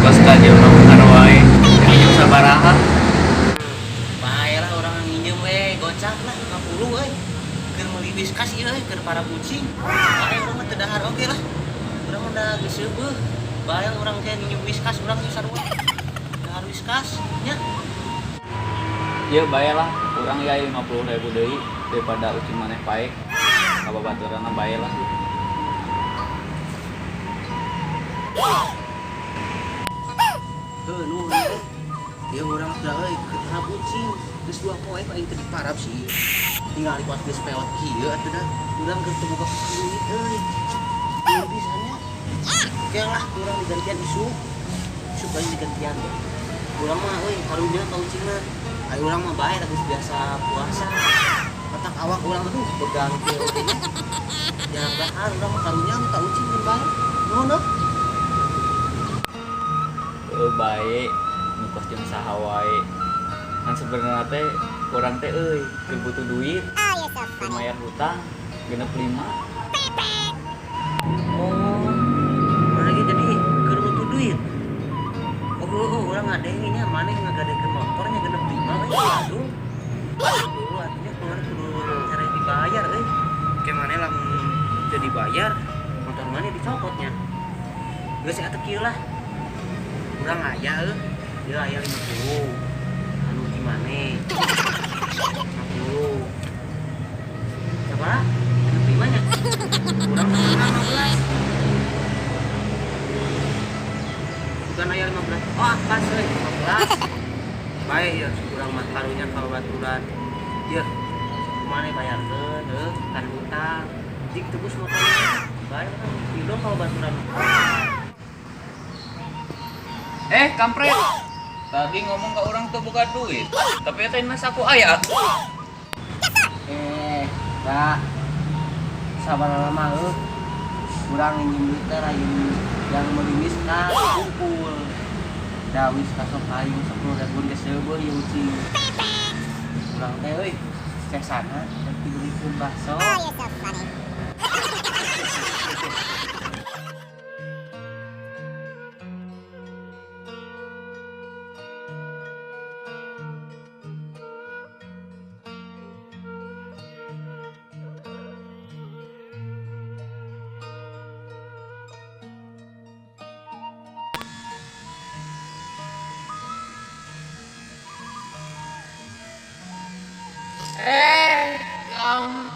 Kos ka jelema beunghar wae. Minjem sabaraha? Bae lah urang nginjem we, gocap lah 50 euy. Keur meuli Whiskas ieu euy, keur para kucing. Bae urang mah teu dahar oge lah. Urang mah da geus seubeuh. Bae urang teh nginjem Whiskas urang geus sarua. Dahar Whiskas nya. Ieu bae lah, urang ya 50.000 deui daripada ucing maneh paek. Ka babaturanna bae lah. Heuh nuhun euy. Ieu urang teh euy keur para kucing. Geus 2 poe aing teu diparab sih. Tinggal di kuat geus peot kieu atuh dah. Urang keur teu boga duit euy. Duit pisan nya. Oke lah, urang digantian isuk. Isuk aing digantian. Urang mah euy karunya ka ucing mah. Ayo urang mah bae geus biasa puasa. Otak awak urang aduh begang kieu oge nya. Jarang dahar urang mah karunya ka ucing mun bae. Nuhun euy. Heuh bae, nu kos jeung saha wae. Kan sebenarnya teh urang teh euy keur butuh duit. Keur mayar hutang 65. Oh, mana ge jadi keur butuh duit. Oh, oh, urang ngadenge nya maneh ngagadekeun motornya 65 euy, aduh. Aduh, artinya kemarin kudu cara dibayar euy. Ke maneh lamun teu dibayar, motor maneh dicopotnya. Geus atuh kieu lah. Urang aya euy. Ieu aya 50. Anu di maneh? 50. Sabaraha? 65 nya. Urang 15. Bukan aya 15. Oh, pas euy, 15. Bae ieu urang mah karunya ka babaturan. Ieu maneh bayarkeun heuh kan hutang. Jik tebus motor. Bae urang pidong ka babaturan. Kampret. Tadi ngomong ke orang tuh buka duit, tapi eta nas aku aya. Kak. Sabar lama euy. Urang nginjem duit teh lain yang meuli Whiskas kumpul. Da Whiskas sok aing 10.000 geus seubeuh ieu ucing. Urang teh euy, cesana rek dibelikeun bakso. Kamu.